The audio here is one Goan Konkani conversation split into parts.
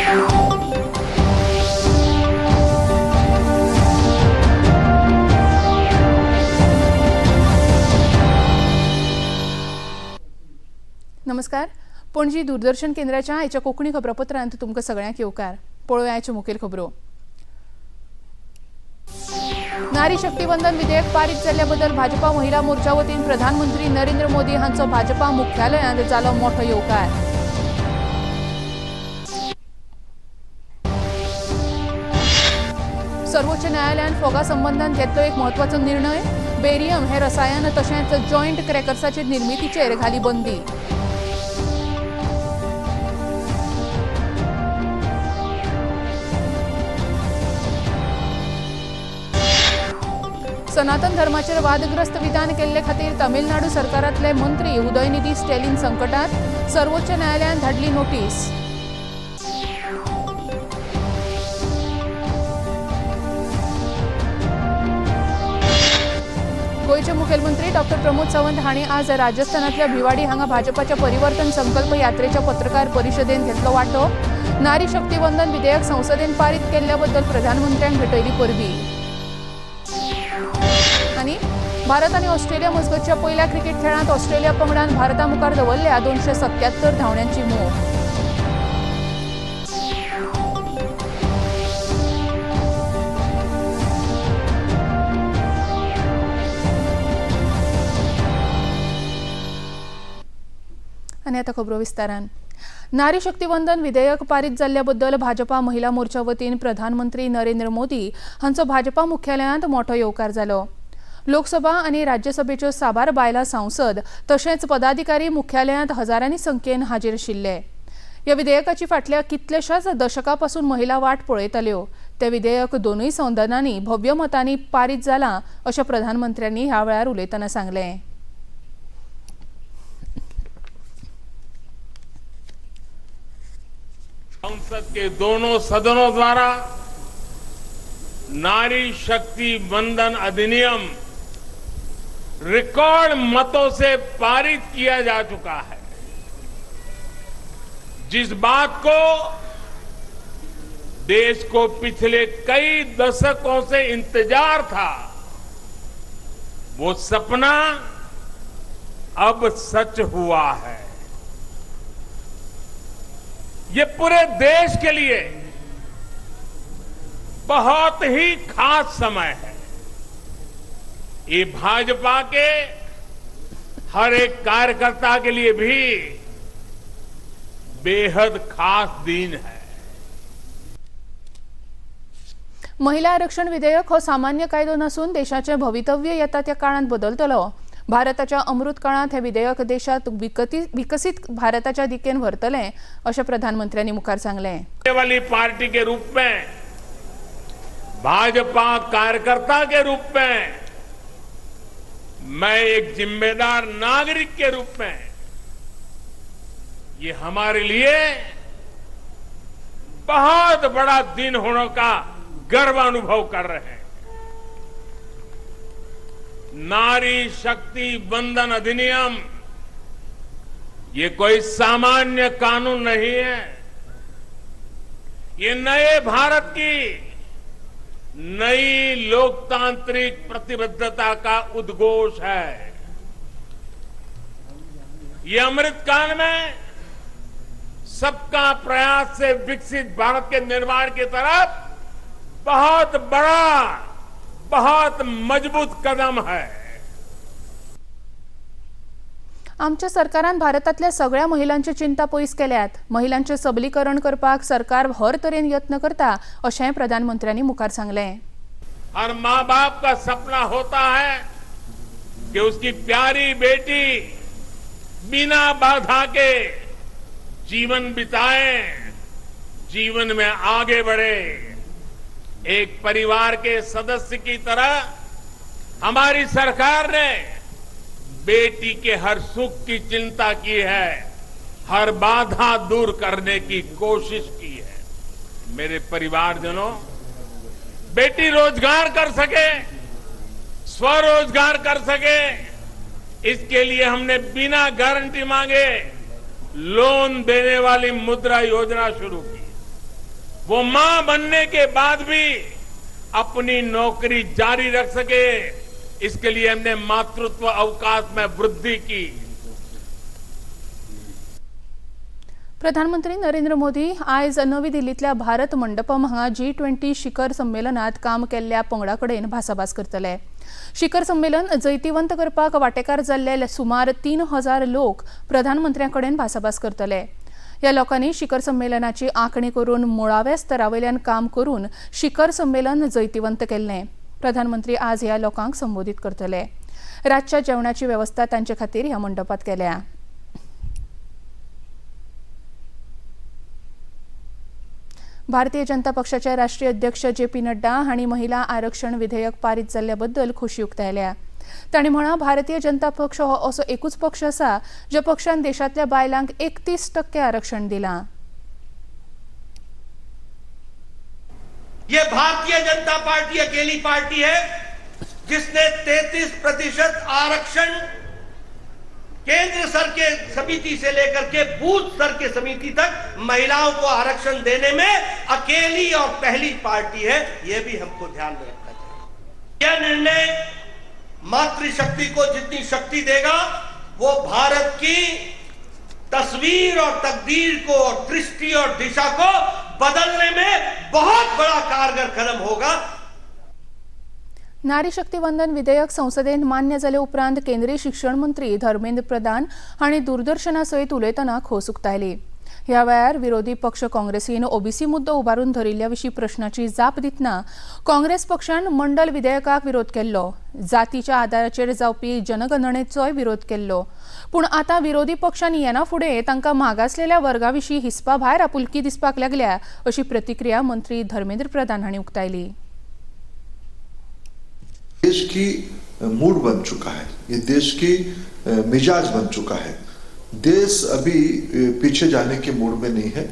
नमस्कार, पणजी दूरदर्शन केंद्राच्या आयच्या कोंकणी खबरापत्रांत तुमकां सगळ्यांक येवकार. पळोवया आयच्यो मुखेल खबरो. नारी शक्ती वंदन विधेयक पारीत जाल्ल्या बद्दल भाजपा महिला मोर्चा वतीन प्रधानमंत्री नरेंद्र मोदी हांचो भाजपा मुख्यालयांत जालो मोठो येवकार. सर्वोच्च न्यायालयान फोगा संबंदान घेतलो एक म्हत्वाचो निर्णय. बेरियम हे रसायन तशेंच जॉयंट क्रॅकर्साचे निर्मितीचेर घाली बंदी. सनातन धर्माचेर वादग्रस्त विधान केल्ले खातीर तमिळनाडू सरकारांतले मंत्री उदयनिधी स्टॅलिन संकटात. सर्वोच्च न्यायालयान धाडली नोटीस. गोंयचे मुखेलमंत्री डॉक्टर प्रमोद सावंत हांणी आज राजस्थानांतल्या भिवाडी हांगा भाजपाच्या परिवर्तन संकल्प यात्रेच्या पत्रकार परिशदेंत घेतलो वांटो. नारी शक्ती वंदन विधेयक संसदेन पारीत केल्ल्या बद्दल प्रधानमंत्र्यांक भेटयली परबी. आनी भारत आनी ऑस्ट्रेलिया मजगतच्या पयल्या क्रिकेट खेळांत ऑस्ट्रेलिया पंगडान भारता मुखार दवरल्या 277 धांवड्यांची मोख. आनी आतां खबरो विस्तारान. नारी शक्ती वंदन विधेयक पारीत जाल्ल्या बद्दल भाजपा महिला मोर्चा वतीन प्रधानमंत्री नरेंद्र मोदी हांचो भाजपा मुख्यालयांत मोठो येवकार जालो. लोकसभा आनी राज्यसभेच्यो साबार बायलां सांसद तशेंच पदाधिकारी मुख्यालयांत हजारांनी संख्येन हाजीर आशिल्ले. ह्या विधेयकाची फाटल्या कितल्याशाच दशकां पासून महिला वाट पळयताल्यो. तें विधेयक दोनूय सदनांनी भव्य मतांनी पारीत जालां अशें प्रधानमंत्र्यांनी ह्या वेळार उलयतना सांगलें. संसद के दोनों सदनों द्वारा नारी शक्ति वंदन अधिनियम रिकॉर्ड मतों से पारित किया जा चुका है। जिस बात को देश को पिछले कई दशकों से इंतजार था, वो सपना अब सच हुआ है। ये पूरे देश के लिए बहुत ही खास समय है। ये भाजपा के हर एक कार्यकर्ता के लिए भी बेहद खास दिन है। महिला आरक्षण विधेयक हो सामान्य कायदो नासून देशाचें भवितव्य येता त्या काळांत बदलतलो. भारताच्या अमृत काळांत हें विधेयक देशात विकसीत भारताच्या दिकेन व्हरतलें अशें प्रधानमंत्र्यांनी मुखार सांगलें. वाली पार्टी के रूप में, भाजपा कार्यकर्ता के रूप में, मैं एक जिम्मेदार नागरिक के रूप में, ये हमारे लिए बहुत बड़ा दिन होने का गर्व अनुभव कर रहे हैं। नारी शक्ति वंदन अधिनियम ये कोई सामान्य कानून नहीं है। ये नए भारत की नई लोकतांत्रिक प्रतिबद्धता का उद्घोष है। ये अमृत काल में सबका प्रयास से विकसित भारत के निर्माण की तरफ बहुत बड़ा, बहुत मजबूत कदम है। आमच्या सरकारान भारतांतल्या सगळ्या महिलांची चिंता पयस केल्यात. महिलांचें सबलीकरण करपाक सरकार हर तरेन यत्न करता अशेंय प्रधानमंत्र्यांनी मुखार सांगलें. हर माँ बाप का सपना होता है कि उसकी प्यारी बेटी बिना बाधा के जीवन बिताए, जीवन में आगे बढ़े। एक परिवार के सदस्य की तरह हमारी सरकार ने बेटी के हर सुख की चिंता की है, हर बाधा दूर करने की कोशिश की है। मेरे परिवारजनों, बेटी रोजगार कर सके, स्वरोजगार कर सके, इसके लिए हमने बिना गारंटी मांगे लोन देने वाली मुद्रा योजना शुरू की। वो मां बनने के बाद भी अपनी नौकरी जारी रख सके, इसके लिए हमने मातृत्व अवकाश में वृद्धि की। प्रधानमंत्री नरेंद्र मोदी आयज नवी दिल्लींतल्या भारत मंडपम हांगा G20 शिखर संमेलनात काम केल्ल्या पंगडा कडेन भासाभास करतले। शिखर संमेलन जैतिवंत करपाक वांटेकार जाल्ले सुमार 3000 लोक प्रधानमंत्र्यां कडेन भासाभास करतले। ह्या लोकांनी शिखर संमेलनाची आंखणी करून मुळाव्या स्तरा वयल्यान काम करून शिखर संमेलन जैतिवंत केल्लें। प्रधानमंत्री आज ह्या लोकांक संबोधीत करतले। रातच्या जेवणाची वेवस्था तांचे खातीर ह्या मंडपात केल्या। भारतीय जनता पक्षाचे राष्ट्रीय अध्यक्ष जे पी नड्डा हांणी महिला आरक्षण विधेयक पारीत जाल्ल्या बद्दल खोशी उक्तायल्या। तांणी म्हळां, भारतीय जनता पक्ष हो असो एकूच पक्ष आसा ज्या पक्षान देशांतल्या बायलांक 31% आरक्षण दिलां। ये भारतीय जनता पार्टी अकेली पार्टी है जिसने 33% आरक्षण केंद्र स्तर के समिति से लेकर के बूथ स्तर के समिति तक महिलाओं को आरक्षण देने में अकेली और पहली पार्टी है। यह भी हमको ध्यान में रखना चाहिए। यह निर्णय मातृशक्ति को जितनी शक्ति देगा वो भारत की तस्वीर और तकदीर को और दृष्टि और दिशा को बदलने में बहुत बड़ा कारगर कदम होगा। नारी शक्ती वंदन विधेयक संसदेन मान्य जाले उपरांत केंद्रीय शिक्षण मंत्री धर्मेंद्र प्रधान हांणी दूरदर्शना सयत उलयतना खोस उक्तायली। ह्या वेळार विरोधी पक्ष काँग्रेसीन ओबीसी मुद्दो उबारून धरिल्ल्या विशीं प्रश्नाची जाप दितना काँग्रेस पक्षान मंडल विधेयकाक विरोध केल्लो, जातीच्या आदाराचेर जावपी जनगणनेचोय विरोध केल्लो, पूण आतां विरोधी पक्षान येना फुडें तांकां मागासलेल्या वर्गा विशीं हिसपा भायर आपुलकी दिसपाक लागल्या अशी प्रतिक्रिया मंत्री धर्मेंद्र प्रधान हांणी उक्तायली। देश की मूड बन चुका है, ये देश की मिजाज बन चुका है। देश अभी पीछे जाने के मूड में नहीं है।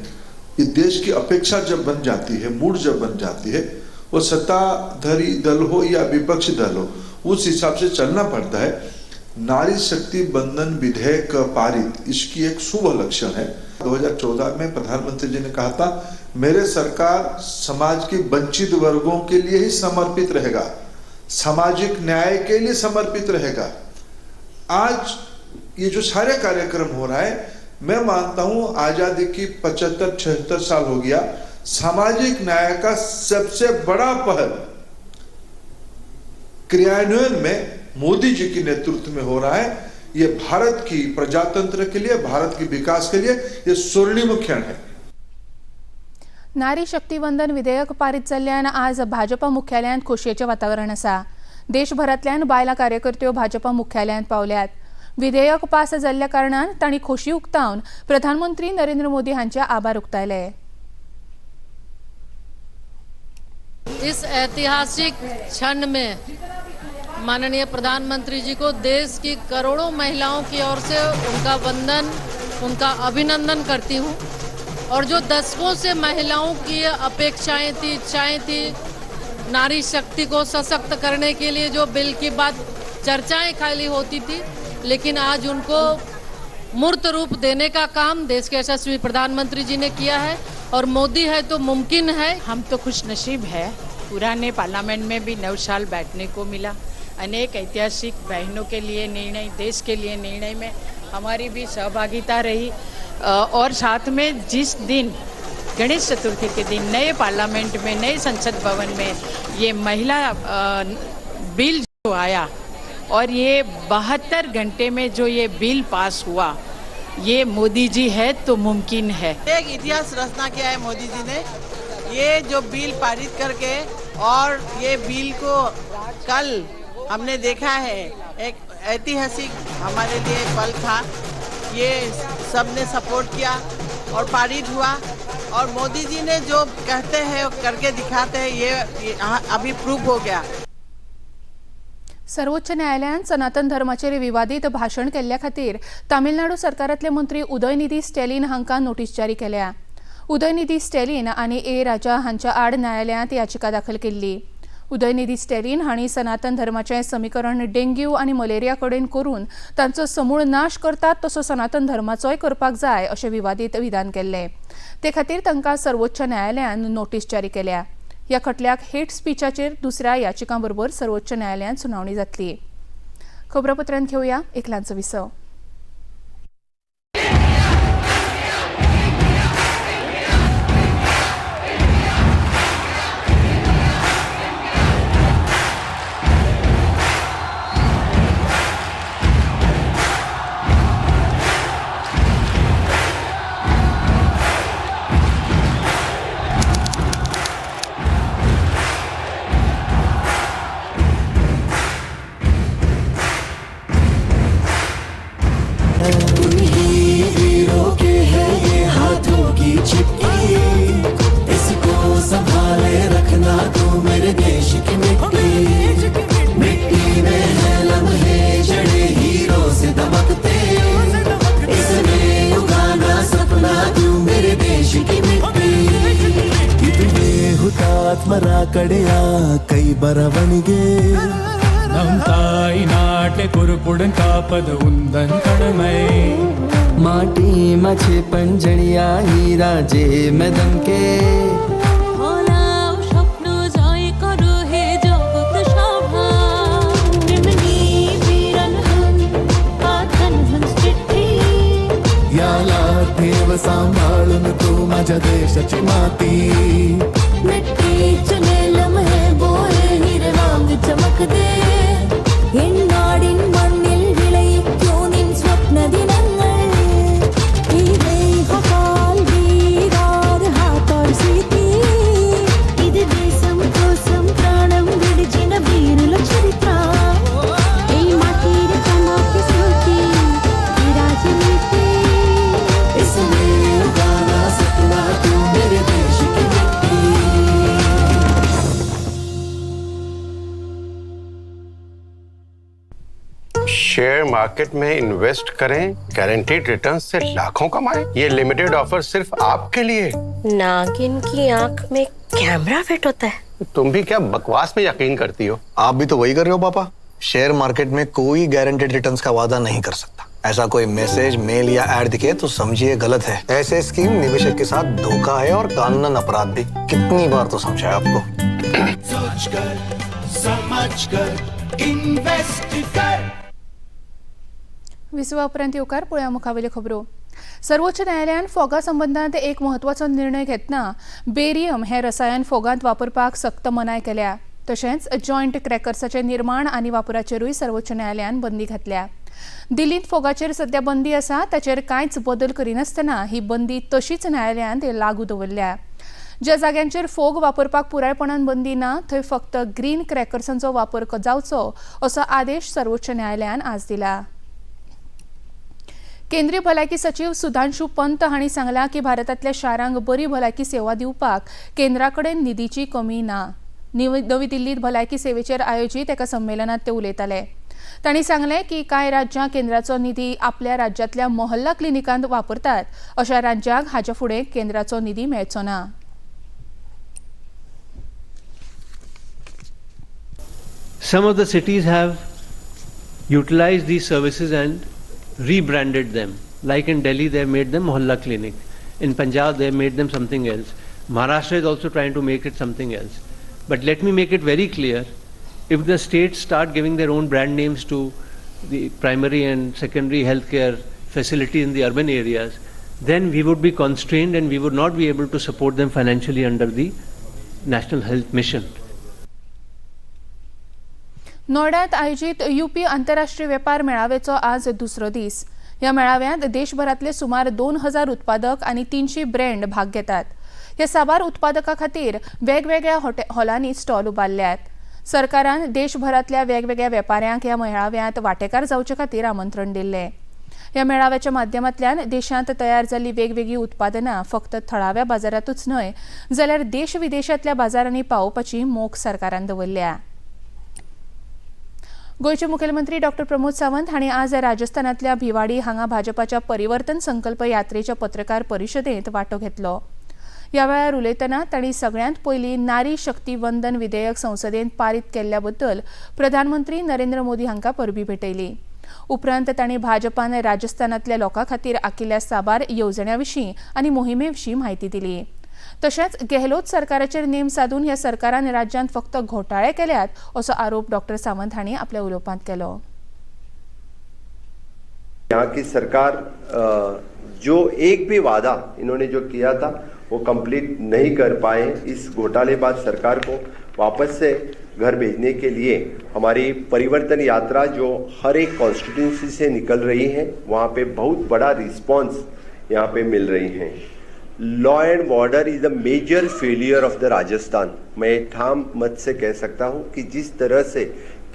ये देश की अपेक्षा जब बन जाती है, मूड जब बन जाती है, वो सत्ताधारी दल हो या विपक्षी दल हो, उस हिसाब से चलना पड़ता है। नारी शक्ति बंधन विधेयक पारित इसकी एक शुभ लक्षण है। 2014 में प्रधानमंत्री जी ने कहा था, मेरे सरकार समाज के वंचित वर्गों के लिए ही समर्पित रहेगा, सामाजिक न्याय के लिए समर्पित रहेगा। आज ये जो सारे कार्यक्रम हो रहा है, मैं मानता हूं आजादी की 75-76 साल हो गया, सामाजिक न्याय का सबसे बड़ा पहल क्रियान्वयन में मोदी जी के नेतृत्व में हो रहा है। ये भारत की प्रजातंत्र के लिए, भारत के विकास के लिए ये स्वर्णिम क्षण है। नारी शक्ती वंदन विधेयक पारीत जाल्ल्यान आज भाजपा मुख्यालयांत खोशयेचें वातावरण आसा। देशभरांतल्यान बायलां कार्यकर्त्यो भाजपा मुख्यालयांत पावल्यात। विधेयक पास जाल्ल्या कारणान तांणी खोशी उक्तावन प्रधानमंत्री नरेंद्र मोदी हांचे आभार उक्तायले। इस ऐतिहासिक क्षण में माननीय प्रधानमंत्री जी को देश की करोड़ों महिलाओं की ओर से उनका वंदन, उनका अभिनंदन करती हूँ। और जो दशकों से महिलाओं की अपेक्षाएं थी, इच्छाएं थी, नारी शक्ति को सशक्त करने के लिए जो बिल की बात चर्चाएं खाली होती थी, लेकिन आज उनको मूर्त रूप देने का काम देश के यशस्वी प्रधानमंत्री जी ने किया है। और मोदी है तो मुमकिन है। हम तो खुश नसीब है, पुराने पार्लियामेंट में भी 9 साल बैठने को मिला। अनेक ऐतिहासिक बहनों के लिए निर्णय, देश के लिए निर्णय में हमारी भी सहभागिता रही। और साथ में जिस दिन गणेश चतुर्थी के दिन नए पार्लियामेंट में, नए संसद भवन में ये महिला बिल जो आया और ये 72 घंटे में जो ये बिल पास हुआ, ये मोदी जी है तो मुमकिन है। एक इतिहास रचना किया है मोदी जी ने, ये जो बिल पारित करके। और ये बिल को कल हमने देखा है, एक ऐतिहासिक हमारे लिए पल था। ये सबने सपोर्ट किया और पारित हुआ। और मोदी जी ने जो कहते हैं वो करके दिखाते हैं, ये अभी प्रूफ हो गया। सर्वोच्च न्यायालयान सनातन धर्माचेर विवादीत भाशण केल्ल्या खातीर तामिळनाडू सरकारांतले मंत्री उदयनिधी स्टॅलिन हांकां नोटीस जारी केल्या। उदयनिधी स्टॅलिन आनी ए राजा हांच्या आड न्यायालयांत याचिका दाखल केल्ली। उदयनिधी स्टॅलिन हांणी सनातन धर्माचें समीकरण डेंग्यू आनी मलेरिया कडेन करून तांचो समूळ नाश करतात तसो सनातन धर्माचोय करपाक जाय अशें विवादीत विधान केल्लें. ते खातीर तांकां सर्वोच्च न्यायालयान नोटीस जारी केल्या. ह्या खटल्याक हेट स्पीचाचेर दुसऱ्या याचिकां बरोबर सर्वोच्च न्यायालयांत सुनावणी जातली. खबरापत्रांत घेवया एक ल्हानसो विसव. उन्हीं वीरों के है ये हाथों की चिट्ठी, इसको संभाले रखना तू मेरे देश की मिट्टी। मिट्टी में है लम्हे जड़े हीरो से दमकते, इसमें उगाना सपना तू मेरे देश की मिट्टी। ಇದುವೇ ಹುತಾತ್ಮರ ಕಡೆಯ ಕೈ ಬರವಣಿಗೆ. நம் தாய் நாட்டை பொறுப்புடன் காப்பது உந்தன் கடமை. माटी मछे पंजड़िया हीरा जे में दमके. স্বপ্ন জয় করো হে জগৎ সভা. याला ठेव सांभाळून तू माझ्या देशाची माती. मिट्टी चुने लम्हे बोए हीरे वांग चमक दे. എന്നാടിൻ മണ്ണിൽ വിളയിക്കൂ നിൻ സ്വപ്ന ദിനങ്ങൾ. ఇది దేశం కోసం ప్రాణం విడిచిన వీరుల చరిత్ర. এই মাটির চমক স্মৃতি রাজনীতি. इसमें उगाना सपना तू मेरे देश की मिट्टी. शेयर मार्केट में इन्वेस्ट करें, गारंटीड रिटर्न से लाखों कमाएं। ये लिमिटेड ऑफर सिर्फ आपके लिए। नागिन की आंख में कैमरा फिट होता है। तुम भी क्या बकवास में यकीन करती हो? आप भी तो वही कर रहे हो पापा। शेयर मार्केट में कोई गारंटेड रिटर्न्स का वादा नहीं कर सकता। ऐसा कोई मैसेज, मेल या एड दिखे तो समझिए गलत है। ऐसे स्कीम निवेशक के साथ धोखा है और कानूनन अपराध भी। कितनी बार तो समझाया आपको। सोच कर, समझ कर, इन्वेस्ट कर। विसवा उपरांत येवकार. पळोवया मुखावेल्यो खबरो. सर्वोच्च न्यायालयान फोगा संबंदांत एक म्हत्वाचो निर्णय घेतना बेरियम हें रसायन फोगांत वापरपाक सक्त मनाय केल्या. तशेंच जॉयंट क्रॅकर्साचें निर्माण आनी वापराचेरूय सर्वोच्च न्यायालयान बंदी घातल्या. दिल्लींत फोगाचेर सध्या बंदी आसा ताचेर कांयच बदल करिनासतना ही बंदी तशीच न्यायालयान लागू दवरल्या. ज्या जाग्यांचेर फोग वापरपाक पुरायपणान बंदी ना थंय फक्त ग्रीन क्रॅकर्सांचो वापर जावचो असो आदेश सर्वोच्च न्यायालयान आज दिला. केंद्रीय भलायकी सचीव सुधांशू पंत हांणी सांगलां की भारतांतल्या शारांक बरी भलायकी सेवा दिवपाक केंद्रा कडेन निधीची कमी ना. नवी दिल्लीत भलायकी सेवेचेर आयोजीत एका संमेलनात ते उलयताले. तांणी सांगलें की कांय राज्यां केंद्राचो निधी आपल्या राज्यांतल्या मोहल्ला क्लिनिकांत वापरतात. अशा राज्यांक हाचे फुडें केंद्राचो निधी मेळचो ना. Some of the cities have utilized these services and rebranded them. Like in Delhi, they have made them Mohalla Clinic. In Punjab, they have made them something else. Maharashtra is also trying to make it something else. But let me make it very clear, if the states start giving their own brand names to the primary and secondary healthcare facility in the urban areas, then we would be constrained and we would not be able to support them financially under the National Health Mission. नोयडात आयोजीत युपी आंतरराष्ट्रीय वेपार मेळाव्याचो आज दुसरो दीस. ह्या मेळाव्यांत देशभरांतले सुमार 2000 उत्पादक आनी 300 ब्रँड भाग घेतात. ह्या साबार उत्पादकां खातीर वेगवेगळ्या हॉलांनी स्टॉल उबारल्यात. सरकारान देशभरांतल्या वेगवेगळ्या वेपाऱ्यांक ह्या मेळाव्यांत वांटेकार जावचे खातीर आमंत्रण दिल्लें. ह्या मेळाव्याच्या माध्यमांतल्यान देशांत तयार जाल्ली वेगवेगळीं उत्पादनां फक्त थळाव्या बाजारांतूच न्हय जाल्यार देश विदेशांतल्या बाजारांनी पावोवपाची मोख सरकारान दवरल्या. गोंयचे मुखेलमंत्री डॉक्टर प्रमोद सावंत हांणी आज राजस्थानांतल्या भिवाडी हांगा भाजपाच्या परिवर्तन संकल्प यात्रेच्या पत्रकार परिशदेंत वांटो घेतलो. ह्या वेळार उलयतना तांणी सगळ्यांत पयलीं नारी शक्ती वंदन विधेयक संसदेंत पारीत केल्ल्या बद्दल प्रधानमंत्री नरेंद्र मोदी हांकां परबीं भेटयली. उपरांत तांणी भाजपान राजस्थानांतल्या लोकां खातीर आखिल्ल्या साबार येवजण्यां विशीं आनी मोहिमे विशीं म्हायती दिली. तशेंच गेहलोत सरकाराचेर नेम सादून ह्या सरकारान राज्यांत फक्त घोटाळे केल्यात असो आरोप डॉक्टर सावंत हांणी आपल्या उलोवपांत केलो. यहाँ की सरकार जो एक भी वादा इन्होंने जो किया था वो कंप्लीट नहीं कर पाए. इस घोटालेबाज सरकार को वापस से घर भेजने के लिए हमारी परिवर्तन यात्रा जो हर एक कॉन्स्टिट्यूंसी से निकल रही है, वहाँ पे बहुत बड़ा रिस्पांस यहाँ पे मिल रही है. Law and order is the major failure of the Rajasthan. मैं ठाम मत से कह सकता हूँ कि जिस तरह से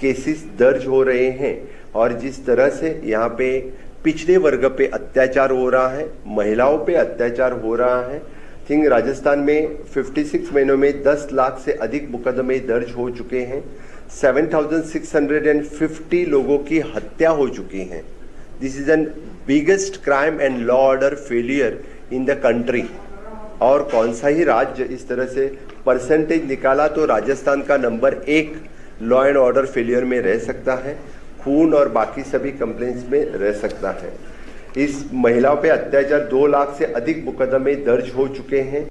केसेस दर्ज हो रहे हैं और जिस तरह से यहाँ पे पिछड़े वर्ग पे अत्याचार हो रहा है, महिलाओं पे अत्याचार हो रहा है. थिंक राजस्थान में 56 महीनों में 10 लाख से अधिक मुकदमे दर्ज हो चुके हैं. 7,650 लोगों की हत्या हो चुकी है. This is an biggest crime and law order failure in the country. और कौन सा ही राज्य इस तरह से परसेंटेज निकाला तो राजस्थान का number 1 law and order failure में रह सकता है, खून और बाकी सभी कंप्लेंट्स में रह सकता है. इस महिलाओं पे अत्याचार 2 लाख से अधिक मुकदमे दर्ज हो चुके हैं.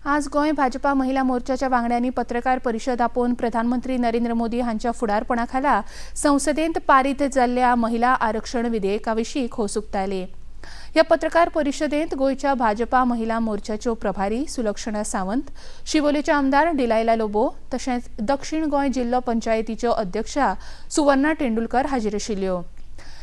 आज गोंय भाजपा महिला मोर्चाच्या वांगड्यांनी पत्रकार परिशद आपोवन प्रधानमंत्री नरेंद्र मोदी हांच्या फुडारपणा खाला संसदेंत पारीत जाल्ल्या महिला आरक्षण विधेयका विशीं खोस उक्तायली. ह्या पत्रकार परिशदेंत गोंयच्या भाजपा महिला मोर्चाच्यो प्रभारी सुलक्षणा सावंत, शिवोलेचे आमदार डिलायला लोबो तशेंच दक्षिण गोंय जिल्लो पंचायतीच्यो अध्यक्षा सुवर्णा तेंडुलकर हाजीर आशिल्ल्यो.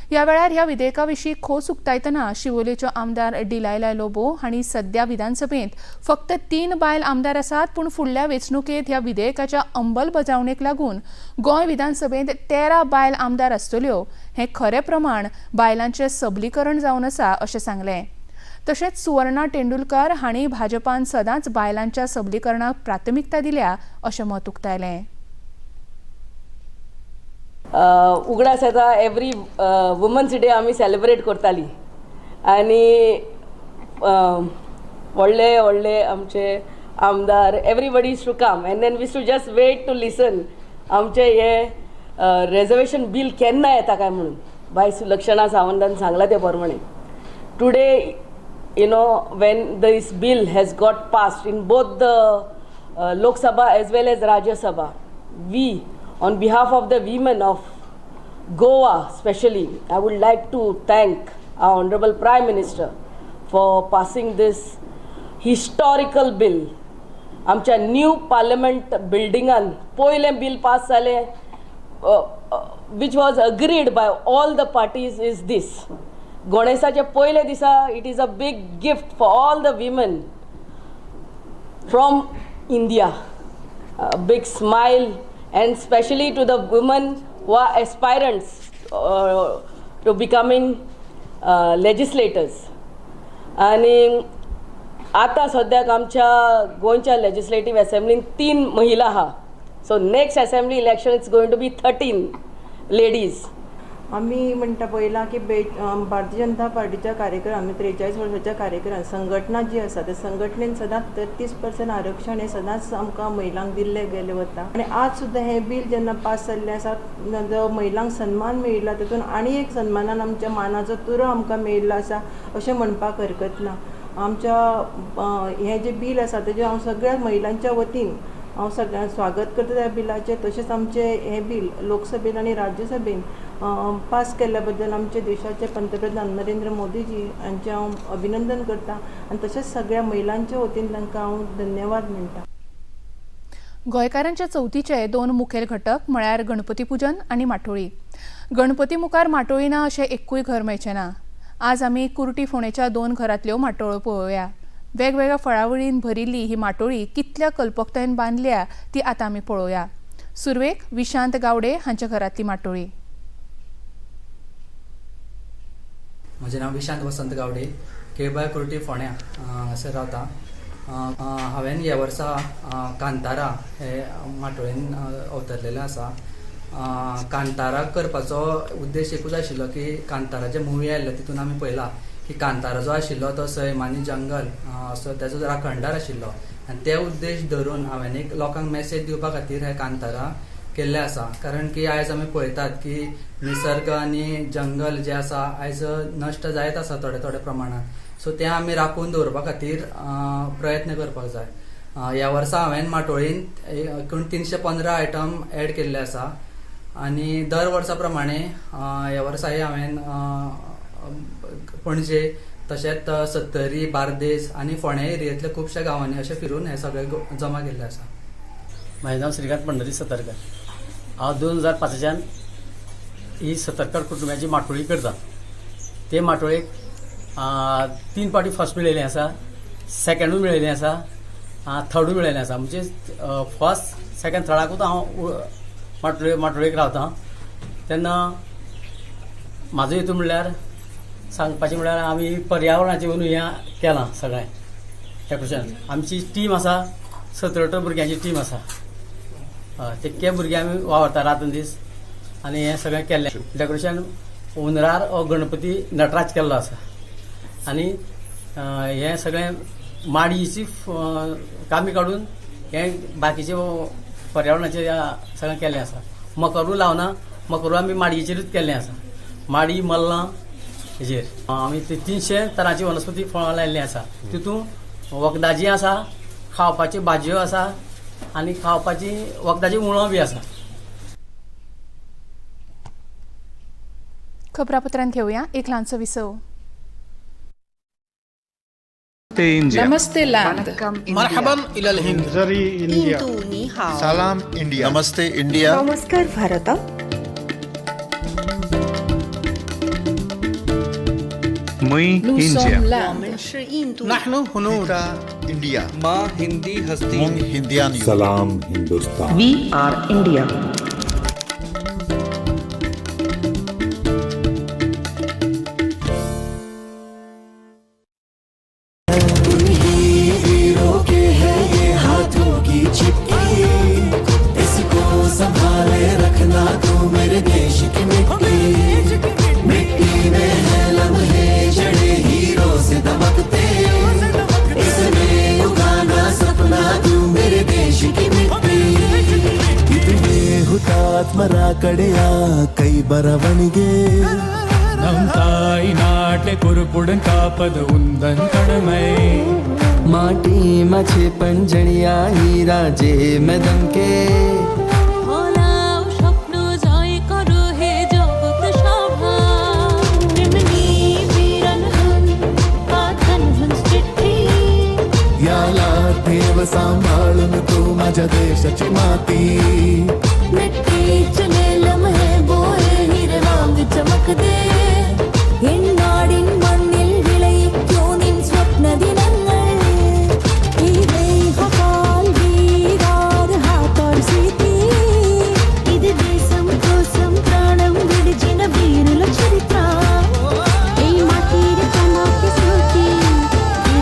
ह्या वेळार ह्या विधेयका विशीं खोस उक्तायतना शिवोलेच्यो आमदार डिलायला लोबो हांणी सद्या विधानसभेंत फक्त 3 बायल आमदार आसात, पूण फुडल्या वेंचणुकेंत ह्या विधेयकाच्या अंमलबजावणेक लागून गोंय विधानसभेंत 13 बायल आमदार आसतल्यो हें खरें प्रमाण बायलांचें सबलीकरण जावन आसा अशें सांगलें. तशेंच सुवर्णा तेंडुलकर हांणी भाजपान सदांच बायलांच्या सबलीकरणाक प्राथमिकता दिल्या अशें मत उक्तायलें. उगडास येता एवरी वुमन्स डे आमी सेलिब्रेट करताली आनी व्हडले व्हडले आमचे आमदार everybody used to come and then we used to just wait to listen आमचे हे रेजर्वेशन बील केन्ना येता काय म्हणून. बाय सुलक्षणा सावंतान सांगलां ते प्रमाणे today when this bill has got passed in both the Lok Sabha as well as Rajya Sabha, we on behalf of the women of Goa especially, I would like to thank our Honorable Prime Minister for passing this historical bill. आमच्या न्यू पार्लमेंट बिल्डिंगान पयलें बील पास जालें which was agreed by all the parties is this. गणेशाच्या पयले दिसा it is a big gift for all the women from India. A big smile and specially to the women who are aspirants to becoming legislators. आनी आतां सद्याक आमच्या गोंयच्या लेजिस्लेटीव एसेंब्लीन 3 महिला आहा. So next assembly election it's going to be 13 ladies. आमी म्हणटा पळयलां की भारतीय जनता पार्टीच्या कार्यक्रम आमी 43 वर्साच्या कार्यक्रम संघटना जी आसा त्या संघटनेन सदांच 33% आरक्षण हें सदांच आमकां महिलांक दिल्लें गेलें वता आनी आज सुद्दां हें बील जेन्ना पास जाल्लें आसा जो महिलांक सन्मान मेळिल्लो तातूंत आनी एक सन्मानान आमच्या मानाचो तुरो आमकां मेळिल्लो आसा अशें म्हणपाक हरकत ना. आमच्या हें जें बील आसा तेजें हांव सगळ्या महिलांच्या वतीन हांव सगळ्यांक स्वागत करता त्या बिलाचें. तशेंच आमचें हें बील लोकसभेन आनी राज्यसभेन पास केल्ल्या बद्दल आमचे देशाचे पंतप्रधान नरेंद्र मोदीजी हांचें हांव अभिनंदन करता आनी तशेंच सगळ्या महिलांच्या वतीन तांकां हांव धन्यवाद म्हणटा. गोंयकारांच्या चवथीचे 2 मुखेल घटक म्हळ्यार गणपती पुजन आनी माटोळी. गणपती मुखार माटोळी ना अशें एक्कूय घर मेळचें ना. आज आमी कुर्टी फोंडेच्या 2 घरांतल्यो माटोळ्यो पळोवया. वेगवेगळ्या फळावळीन भरिल्ली ही माटोळी कितल्या कल्पकतायेन बांदल्या ती आतां आमी पळोवया. सुरवेक विशांत गावडे हांच्या घरांतली माटोळी. म्हजें नांव विशांत वसंत गावडे, केळबाय कुर्टी फोंड्या हांगासर रावता. हांवें ह्या वर्सा कांतारा हे माटोळेन अवतरलेलें आसा. कांतारा करपाचो उद्देश एकूच आशिल्लो की कांतारा जे मुवी आयिल्ले तितून आमी पळयला की कांतारा जो आशिल्लो तो सैम आनी जंगल असो तेजो राखणदार आशिल्लो आनी ते उद्देश धरून हांवें एक लोकांक मॅसेज दिवपा खातीर हे कांतारा केल्ले आसा. कारण की आयज आमी पळयतात की निसर्ग आनी जंगल जे आसा आयज नश्ट जायत आसा थोडे थोडे प्रमाणात. सो ते आमी राखून दवरपा खातीर प्रयत्न करपाक जाय. ह्या वर्सा हांवें माटोळीन एकूण 315 आयटम एड केल्ले आसा आनी दर वर्सा प्रमाणे ह्या वर्साय हांवें पणजे तशेंच सत्तरी, बार्देस आनी फोंड्या एरियेंतल्या खुबश्या गांवांनी अशें फिरून हे सगळे जमा केल्ले आसा. म्हाजें नांव श्रीकांत पंढरी सतरकर. हांव 2005च्यान ही सतरकर कुटुंबाची माटोळी करता. ते माटोळेक 3 फावटी फर्स्ट मेळिल्लें आसा, सेकंडूय मेळिल्लें आसा, थर्डूय मेळिल्लें आसा. म्हणजे फर्स्ट सेकंड थर्डाकूच हांव माटोळेक रावता. तेन्ना म्हाजो हेतू म्हणल्यार सांगपाचें म्हणल्यार आमी पर्यावरणाचें म्हणून हें केलां सगळें डेकोरेशन. आमची टीम आसा 17-18 भुरग्यांची टीम आसा. तितके भुरगे आमी वावरता रात दीस आनी हें सगळें केल्लें डेकोरेशन. हुंदरार हो गणपती नटराज केल्लो आसा आनी हें सगळें माडयेची कामी काडून हें बाकीचें पर्यावरणाचें सगळें केल्लें आसा. मकरू लावना, मकरू आमी माडयेचेरूच केल्लें आसा. माडी मल्लां हेजेर आमी 300 तरांची वनस्पती फळां लायिल्लीं आसा. तितूंत वखदाची आसा, खावपाच्यो भाजयो आसा आनी खावपाची वखदाची मुळां बी आसा. खबरापत्रांत घेवया एक ल्हानसो विसव. नमस्ते लैंड, मरहबन इलल हिंद, इंडिया, सलाम इंडिया, नमस्ते इंडिया, नमस्कार भारत. India, नहनु हुनूद इंडिया, मां हिंदी हस्ती, मुंग हिंदियान, सलाम हिंदुस्तान, we are India. ಹುತಾತ್ಮರ ಕೈ ಬರವಣಿಗೆ நம் தாய் நாட்டை பொறுப்புடன் காப்பது உந்தன் கடமை. माटी मछे पंजणिया हीरा जे में दमके याला ठेव सांभाळून तू माझ्या देशाची माती. मिट्टी चले लम्हे बोए हीरे वांग चमक दे. എന്നാടിൻ മണ്ണിൽ വിളയിക്കൂ നിൻ സ്വപ്ന ദിനങ്ങൾ. ఇది దేశం కోసం ప్రాణం విడిచిన వీరుల చరిత్ర. ఈ మాటిর চমকে স্মৃতি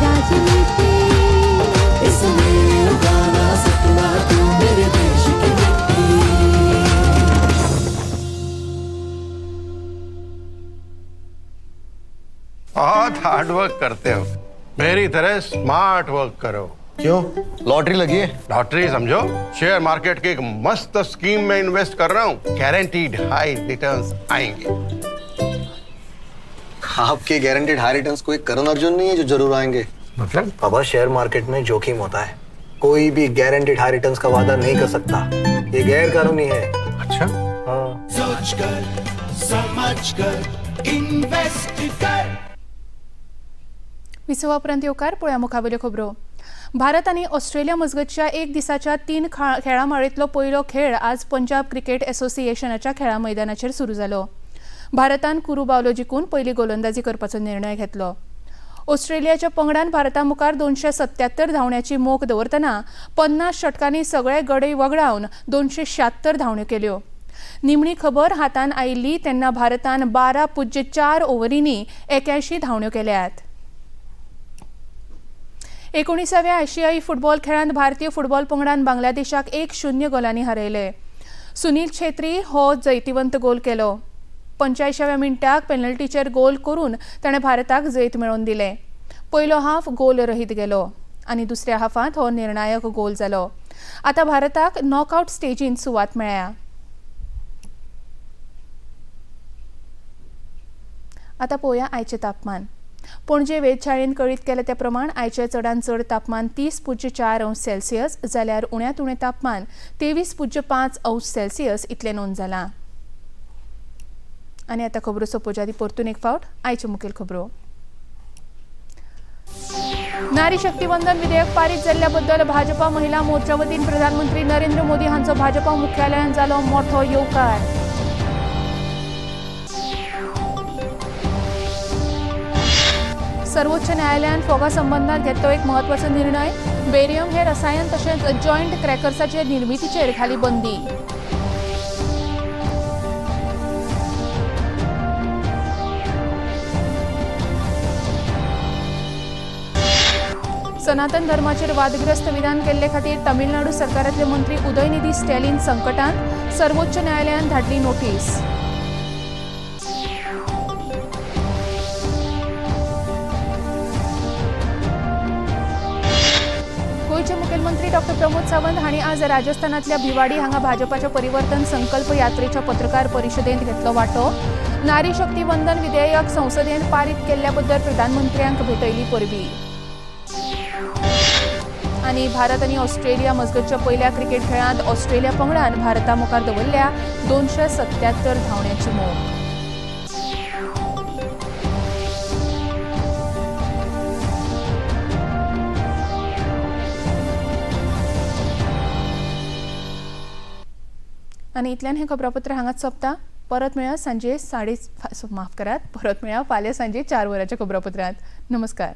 রাজনীতি. इसमें उगाना सपना तू मेरे देश की मिट्टी. बहुत हार्ड वर्क करते हो, मेरी तरह स्मार्ट वर्क करो. क्यों, लॉटरी लगी है? लॉटरी समझो, शेयर मार्केट की एक मस्त स्कीम में इन्वेस्ट कर रहा हूँ, गारंटीड हाई रिटर्न्स आएंगे. आपके गारंटीड हाई रिटर्न्स कोई करण अर्जुन नहीं है जो जरूर आएंगे. मतलब बाबा, शेयर मार्केट में जोखिम होता है. कोई भी गारंटीड हाई रिटर्न्स का वादा नहीं कर सकता. ये गैर कानूनी है. अच्छा, हाँ. सोच कर समझ कर इन्वेस्ट कर. विसवा उपरांत येवकार. पळया मुखावेल्यो खबरो. भारत आनी ऑस्ट्रेलिया मजगतच्या एक दिसाच्या 3 खेळां माळेंतलो पयलो खेळ आज पंजाब क्रिकेट असोसिएशनाच्या खेळां मैदानाचेर सुरू जालो. भारतान कुरू बावलो जिखून पयली गोलंदाजी करपाचो निर्णय घेतलो. ऑस्ट्रेलियाच्या पंगडान भारता मुखार 277 धांवण्याची मोख दवरतना 50 षटकांनी सगळे गडे वगडावन 276 धांवण्यो केल्यो. निमणी खबर हातान आयिल्ली तेन्ना भारतान 12.4 ओव्हरींनी 81 धांवण्यो केल्यात. 19व्या आशियाई फुटबॉल खेळांत भारतीय फुटबॉल पंगडान बांगलादेशाक 1-0 गोलांनी हरयले. सुनील छेत्री हो जैतिवंत गोल केलो. 85व्या मिनटाक पेनल्टीचेर गोल करून ताणें भारताक जैत मेळोवन दिलें. पयलो हाफ गोल रहीत गेलो आनी दुसऱ्या हाफांत हो निर्णायक गोल जालो. आतां भारताक नॉकआउट स्टेजींत सुवात मेळ्ळ्या. आतां पळोवया आयचें तापमान. पणजे वेधशाळेन कळीत केलें ते प्रमाण आयचें चडांत चड तापमान 30.4 अंश सेल्सियस जाल्यार उण्यांत उणें तापमान 23.5 अंश सेल्सियस इतलें नोंद जालां. आनी आतां खबरो सोंपोवच्या आदीं परतून एक फावट आयच्यो मुखेल खबरो. नारी शक्ती वंदन विधेयक पारीत जाल्ल्या बद्दल भाजपा महिला मोर्चा वतीन प्रधानमंत्री नरेंद्र मोदी हांचो भाजपा मुख्यालयांत जालो मोठो येवकार. सर्वोच्च न्यायालयान फोगा संबंदात घेतलो एक महत्वाचो निर्णय. बेरियम हे रसायन तशेंच जॉयंट क्रॅकर्साचे निर्मितीचेर घाली बंदी. सनातन धर्माचेर वादग्रस्त विधान केल्ले खातीर तमिळनाडू सरकारांतले मंत्री उदयनिधी स्टॅलिन संकटांत. सर्वोच्च न्यायालयान धाडली नोटीस. गोंयचे मुखेलमंत्री डॉ प्रमोद सावंत हांणी आज राजस्थानांतल्या भिवाडी हांगा भाजपाच्या परिवर्तन संकल्प यात्रेच्या पत्रकार परिशदेंत घेतलो वांटो. नारी शक्ती वंदन विधेयक संसदेन पारीत केल्ल्या बद्दल प्रधानमंत्र्यांक भेटयली परबी. आनी भारत आनी ऑस्ट्रेलिया मजगतच्या पयल्या क्रिकेट खेळांत ऑस्ट्रेलिया पंगडान भारता मुखार दवरल्या 277 धांवड्यांची मोख. आनी इतल्यान हें खबरापत्र हांगाच सोंपता. परत मेळया सांजे परत मेळया फाल्यां सांजे 4 वरांच्या खबरापत्रांत. नमस्कार.